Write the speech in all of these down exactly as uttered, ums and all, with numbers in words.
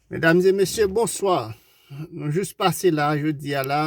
Medam e mesye, bonswa. Nou jis pase la jodi a la,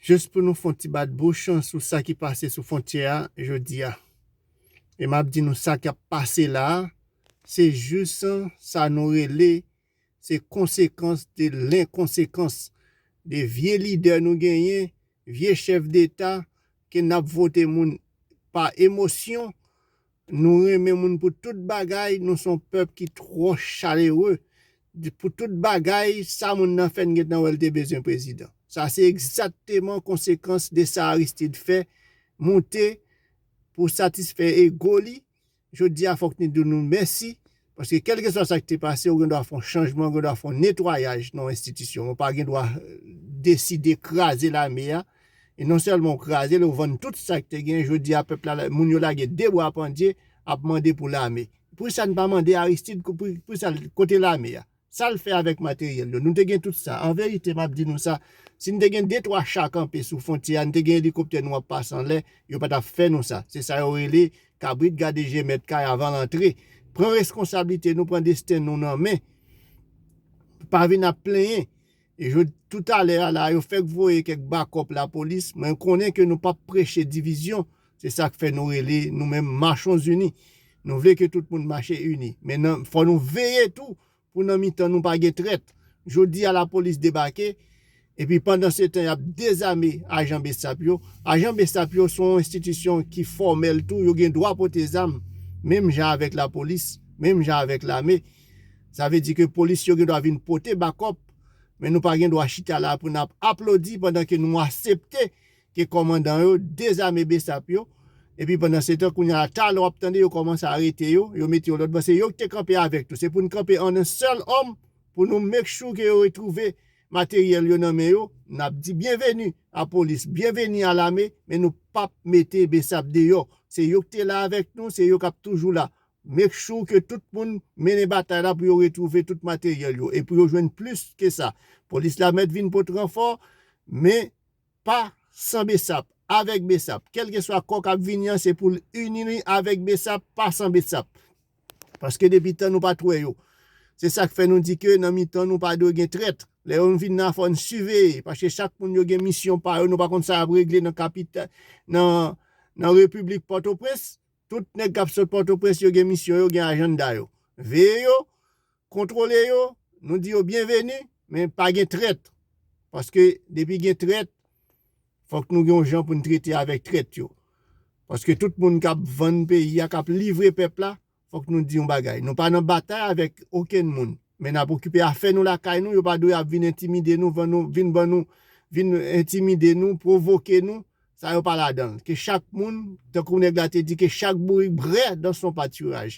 jis pou nou fè yon ti bat bouch sou sa ki pase sou fwontyè a jodi a. E m ap di nou sa k ap pase la, se jis sa nou rele, se konsekans de lenkonsekans de vye lidè nou genyen, vye chèf deta, ke n ap vote moun pa emosyon. Nou renmen moun pou tout bagay, nou se yon pèp ki twò chalere. Pou tout bagay, sa moun nan fè, n gentan wè l te bezwen prezidan. Sa se egzakteman konsekans de sa Aristide fè, moute pou satisfè ego li. Jodi a, fòk nou di nou mèsi, paske kèlkeswa sa k te pase, ou gen dwa fè yon chanjman, ou gen dwa fè yon netwayaj nan yon enstitisyon. Ou pa gen dwa deside kraze lame a. E non sèlman ou kraze l, ou vann tout sa k te gen. Jodi a, pèp la, moun yo lage de bra pandye, ap mande pou lame. Poukisa n pa mande Aristide, pou, poukisa, kote lame a? Sa l fè avèk materyèl yo? Nou te gen tout sa. An verite, m ap di nou sa, si n te gen de twa cha kanpe sou fwontyè a, n te gen elikoptè nou ap pase anlè, yo pa t ap fè nou sa. Se sa yo rele kabrit gade je mèt kay avan l antre. Pran reskonsablite nou, pran desten nou nan men. Pa vin ap plenyen. E jodi, toutalè a la, yo fèk voye kèk bakòp lapolis. Mwen konnen ke nou p ap preche divizyon. Se sa k fè nou rele nou menm Machons Unis. Nou vle ke tout moun mache ini. Men nan, fò nou veye tou pou nan mitan nou pa gen trèt. Jodi a, lapolis debake, epi pandan se tan, y ap dezame ajan besap yo. Ajan besap yo se yon enstitisyon ki fòmèl tou, yo gen dwa pote zam, menm jan avèk lapolis, menm jan avèk lame. Sa vle di ke polis yo gen dwa vin pote bakòp, men nou pa gen dwa chita la pou n ap aplodi pandan ke nou aksepte ke kòmandan yo dezame besap yo. Epi pandan se tan, kounye a, talè w ap tande yo kòmanse arete yo, yo mete yo lòt bò. Se yo ki te kanpe avèk nou. Se pou n kanpe an yon sèl òm pou nou make sure ke yo retwouve materyèl yo nan men yo. N ap di byenveni a polis, byenveni a lame, men nou p ap mete besap deyò. Se yo ki te la avèk nou, se yo k ap toujou la. Make sure ke tout moun mennen batay la pou yo retwouve tout materyèl yo e pou yo jwenn plis ke sa. Polis la mèt vin pote ranfò, men pa san besap, avèk besap. Kèlkeswa kò k ap vini an, se pou l ini li avèk besap, pa san besap. Paske depi tan nou pa t wè yo. Se sa k fè nou di ke nan mitan nou pa dwe gen trèt. Lè yo vin la, fò n siveye, paske chak moun yo gen misyon pa yo, nou pa konn sa y ap regle nan kapita-, nan, nan Repiblik Pòtoprens. Tout nèg k ap sot Pòtoprens, yo gen misyon yo, gen ajanda yo. Veye yo, kontwole yo, nou di yo byenveni, men pa gen trèt. Paske depi gen trèt, fòk nou gen yon jan pou n trete avèk trèt yo. Paske tout moun k ap vann peyi a, k ap livre pèp la, fòk nou di yon bagay. Nou pa nan batay avèk okenn moun. Men n ap okipe afè nou lakay nou, yo pa dwe ap vin entimide nou, vann nou, vin ban nou, vin entimide nou, pwovoke nou. Sa yo pa ladan l. Ke chak moun, tankou nèg la te di, ke chak bourik brè dans son pâturage.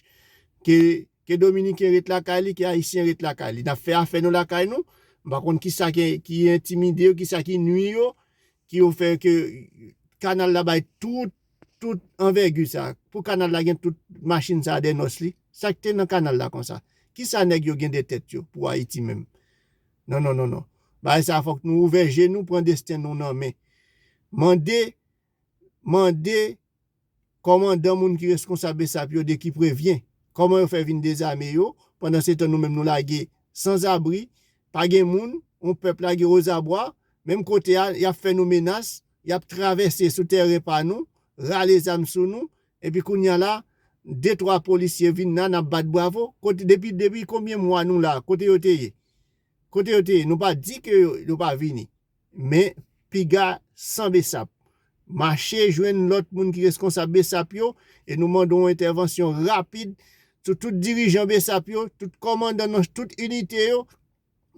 Ke, ke Dominiken ret lakay li, ke Ayisyen ret lakay li. N ap fè afè nou lakay nou. M pa konn kisa ki, ki entimide yo, kisa ki nwi yo, ki yo fè ke kanal la bay tout, tout anvègi sa. Pou kanal la gen tout machin sa dènòs li. Sa ki te nan kanal la konsa? Kisa nèg yo gen de tèt yo pou Ayiti menm? Non, non, non, non. Bagay sa fòk nou ouvè je nou, pran desten nou nan men. Mande, mande kòmandan moun ki reskonsab besap yo de ki prevyen. Kòman yo fè vin dezame yo, pandan se tan nou menm nou lage sanzabri, pa gen moun, yon pèp lage ozabwa, menm kote a, y ap fè nou menas, y ap travèse sou tèren pa nou, rale zam sou nou, epi kounye a la, de twa polisye vin la, n ap bat bravo. Kote, depi, depi konbyen mwa nou la, kote yo te ye? Kote yo te ye? Nou pa di ke yo, yo pa vini. Men, piga san besap. Mache jwenn lòt moun ki reskonsab besap yo, e nou mande yon entèvansyon rapid sou tout dirijan besap yo, tout kòmandan nan tout inite yo,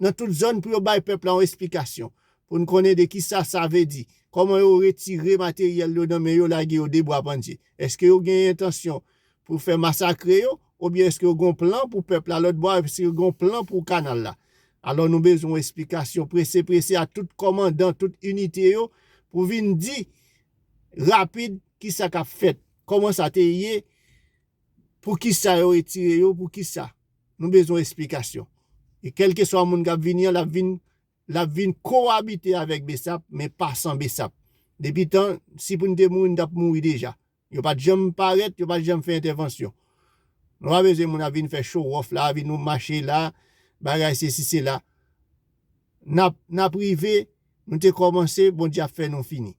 nan tout zòn pou yo bay pèp la yon esplikasyon. Pou n konnen de kisa sa vle di. Kòman yo retire materyèl yo nan men yo, lage yo de bra pandye. Èske yo gen entansyon pou fè masakre yo, oubyen èske yo gen yon plan pou pèp la lòt bò, èske yo gen yon plan pou kanal la? Alò, nou bezwen yon esplikasyon prese, prese a tout kòmandan, tout inite yo, pou vin di rapid kisa k ap fèt, kòman sa te ye, pou kisa yo retire yo, pou kisa. Nou bezwen esplikasyon. E kèlkeswa moun k ap vini an, l ap vin, l ap vin kowabite avèk besap, men pa san besap. Depi tan, si pou n te mouri, n t ap mouri deja. Yo pa t janm parèt, yo pa t janm fè entèvansyon. Nou pa bezwen moun ap vin fè show off la, vin nou mache la, bagay sesi sela. N ap, n ap rive, nou te kòmanse, Bondye ap fè nou fini.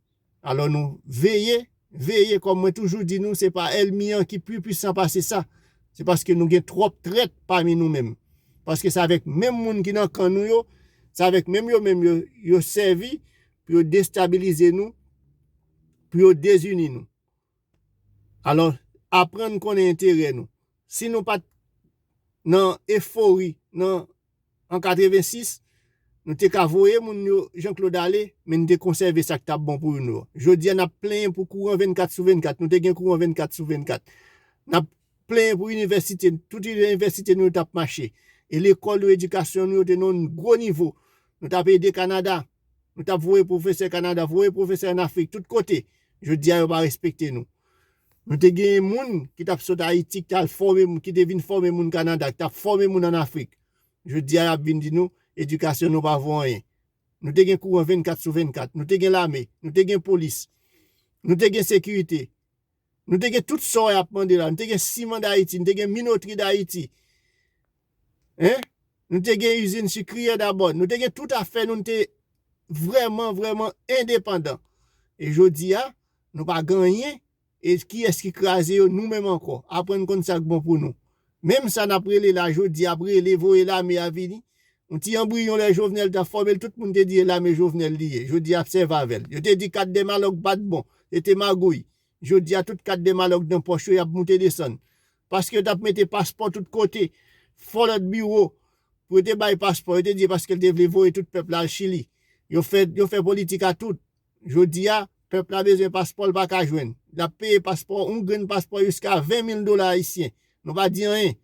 Alò nou veye, veye, kòm mwen toujou di nou, se pa ènmi an ki pi pwisan pase sa. Se paske nou gen twòp trèt pami nou menm. Paske se avèk menm moun ki nan kan nou yo, se avèk menm yo menm yo, yo sèvi pou yo destabilize nou, pou yo dezini nou. Alò, aprann konnen enterè nou. Si nou pa t nan efori, nan, an katrevensis, nou te ka voye moun yo Jean Claude ale, men nou te konsève sa k t ap bon pou nou. Jodi a, n ap plenyen pou kouran vennkat sou vennkat. Nou te gen kouran vennkat sou vennkat. N ap plenyen pou inivèsite, tout inivèsite nou yo t ap mache. E lekòl yo, edikasyon nou yo te nan yon gwo nivo. Nou t ap ede Kanada. Nou t ap voye pwofesè Kanada, voye pwofesè ann Afrik, tout kote. Jodi a, yo pa respekte nou. Nou te gen moun ki t ap sot Ayiti, ki t al fòme, ki te vin fòme moun Kanada, ki t ap fòme moun ann Afrik. Jodi a, y ap vin di nou, edikasyon nou pa vo anyen. Nou te gen kouran vennkat sou vennkat. Nou te gen lame. Nou te gen polis. Nou te gen sekirite. Nou te gen tout sa w ap mande la. Nou te gen siman Dayiti. Nou te gen minotri Dayiti. Hein? Nou te gen izin sikriyè dabò. Nou te gen tout afè nou. Nou te vrèman, vrèman endepandan. E jodi a, nou pa gen anyen. E kiyès ki kraze yo? Nou menm ankò. Aprann konn sa k bon pou nou. Menm sa n ap rele la jodi, ap rele, voye lame a vini. Yon ti anbriyon lè Jovenel t ap fòme l, tout moun te di e lame Jovenel li ye. Jodi a ap sèvi avè l. Yo te di kat dèmalòg pa t bon. Se te magouy. Jodi a, tout kat dèmalòg nan pòch yo, y ap moute desann. Paske yo t ap mete paspò tout kote. Fò lòt biwo pou yo te bay paspò. Yo te di e paske l te vle voye tout pèp la al Chili. Yo fè, yo fè politik a tout. Jodi a, pèp la bezwen paspò, l pa ka jwenn. L ap peye paspò, yon grenn paspò jiska ven mil dola ayisyen. Nou pa di anyen.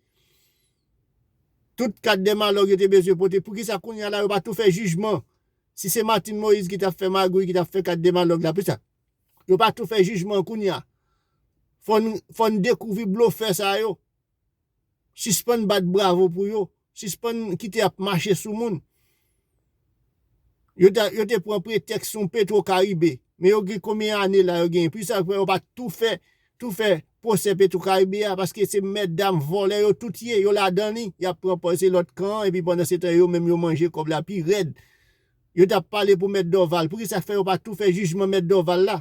Tout kat dèmalòg yo te bezwen pote. Poukisa kounye a la yo pa tou fè jijman? Si se Martine Moïse ki t ap fè magouy, ki t ap fè kat dèmalòg la, poukisa yo pa tou fè jijman kounye a? Fò n, fò n dekouvri blofè sa yo. Sispann bat bravo pou yo. Sispann kite y ap mache sou moun. Yo te, yo te pran pretèks yon Petro Karibe. Men yo gen konbyen ane la yo genyen? Poukisa yo pa tou fè, tou fè pwosè Petro Karibe a? Paske se mètdam vòlè yo tout ye. Yo ladan li. Y ap pran pòz se lòt kan an. Epi pandan se tan yo menm yo manje kòb la pi rèd. Yo t ap pale pou mèt Dorval. Poukisa fè yo pa tou fè jijman mèt Dorval la?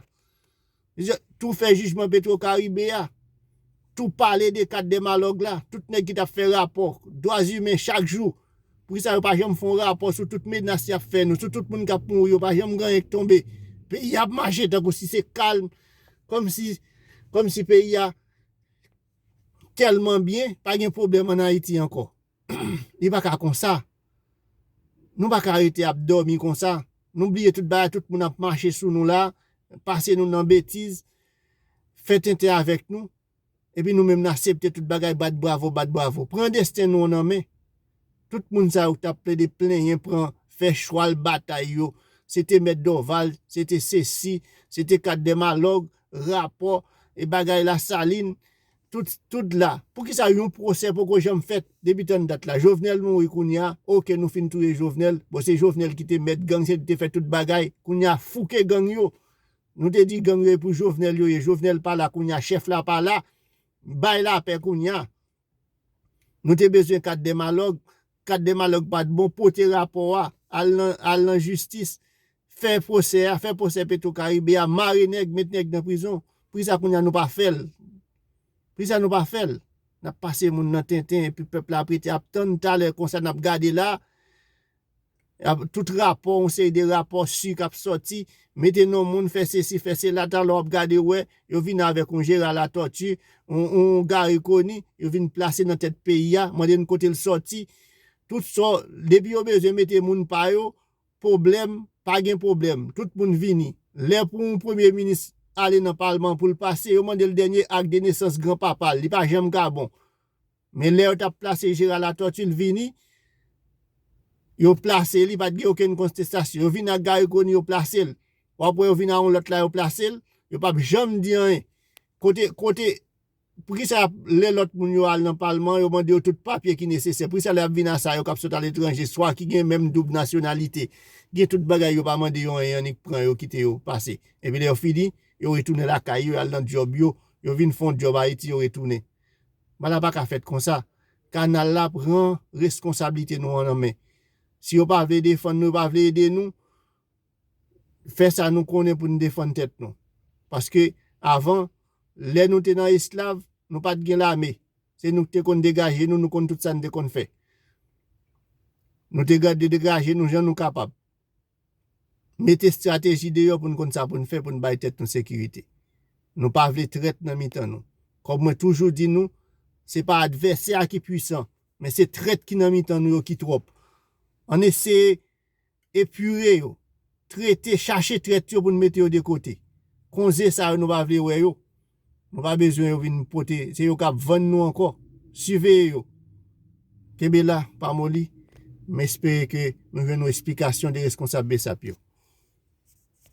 Tou fè jijman Petro Karibe a. Tou pale de kat dèmalòg la. Tout nèg ki t ap fè rapò dwa imen chak jou. Poukisa yo pa janm fè yon rapò sou tout menas y ap fè nou, sou tout moun k ap mouri, yo pa janm gen anyen k tonbe? Peyi a ap mache tankou si se kalm, kòmsi, kòmsi peyi a tèlman byen, pa gen pwoblèm ann Ayiti ankò. Li pa ka konsa. Nou pa ka rete ap dòmi konsa. Nou bliye tout bagay, tout moun ap mache sou nou la, pase nou nan betiz, fè tenten avèk nou. Epi nou menm n aksepte tout bagay, bat bravo, bat bravo. Pran desten nou an nan men. Tout moun sa yo k t ap plede plenyen, pran, fè chwal batay yo. Se te mèt Dorval, se te sesi, se te kat dèmalòg, rapò, e bagay Lasalin, tout, tout la. Poukisa yon pwosè poko janm fèt depi tann dat la? Jovenel mouri kounye a, oke, nou fin touye Jovenel. Bon, se Jovenel ki te mèt gang, se li te fè tout bagay. Kounye a, fouke gang yo. Nou te di gang yo e pou Jovenel yo ye. Jovenel pa la kounye a, chèf la pa la. Bay lapè kounye a. Nou te bezwen kat dèmalòg. Kat dèmalòg pa t bon, pote rapò a, al nan, al nan jistis, fè pwosè a, fè pwosè Petro Karibe a, mare nèg, met nèg nan prizon. Poukisa kounye a nou pa fè l? Poukisa nou pa fè l? N ap pase moun nan tenten, epi pèp la ap rete ap tann talè konsa n ap gade la. Ap, tout rapò, yon seri de rapò sik ap sòti, mete non moun, fè sesi, fè sela, talè w ap gade wè, yo vin avèk yon Gérard Latortue, yon, yon Garry Conille, yo vin plase nan tèt peyi a, mande n kote l sòti. Tout sa, depi yo bezwen mete moun pa yo, pwoblèm, pa gen pwoblèm, tout moun vini. Lè pou yon premye minis ale nan palman pou l pase, yo mande l dènye ak de nesans granpapa l, li pa janm ka bon. Men lè yo t ap plase Gérard Latortue, l vini, yo plase li, pa t gen okenn kontestasyon. Yo vin ak Garry Conille, yo plase l. W ap wè yo vin ak yon lòt la, yo plase l. Yo p ap janm di anyen. Kote, kote, poukisa y ap, lè lòt moun yo al nan palman, yo mande yo tout papye ki nesesè? Poukisa lè y ap vin a sa yo k ap sot aletranje, swa ki gen menm doub nasyonalite, gen tout bagay, yo pa mande yo anyen, annik pran yo, kite yo pase? Epi lè yo fini, yo retounen lakay yo, y al nan djòb yo, yo vin fè yon djòb Ayiti, yo retounen. Bagay la pa ka fèt konsa. Kanal la pran reskonsablite nou an nan men. Si yo pa vle defann nou, yo pa vle ede nou, fè sa nou konnen pou n defann tèt nou. Paske avan, lè nou te nan esklav, nou pa t gen lame. Se nou ki te konn degaje nou, nou konn tout sa n te konn fè. Nou te gade degaje nou jan nou kapab. Mete estrateji deyò pou n konn sa pou n fè pou n bay tèt nou sekirite. Nou pa vle trèt nan mitan nou. Kòm mwen toujou di nou, se pa advèsè a ki pwisan, men se trèt ki nan mitan nou yo ki twòp. Ann eseye epire yo, trete, chache trèt yo pou n mete yo de kote. Konze sa yo nou pa vle wè yo. Nou pa bezwen yo vin pote, se yo k ap vann nou ankò. Siveye yo. Kenbe la, pa moli. M espere ke nou jwenn yon esplikasyon de reskonsab BSAP yo.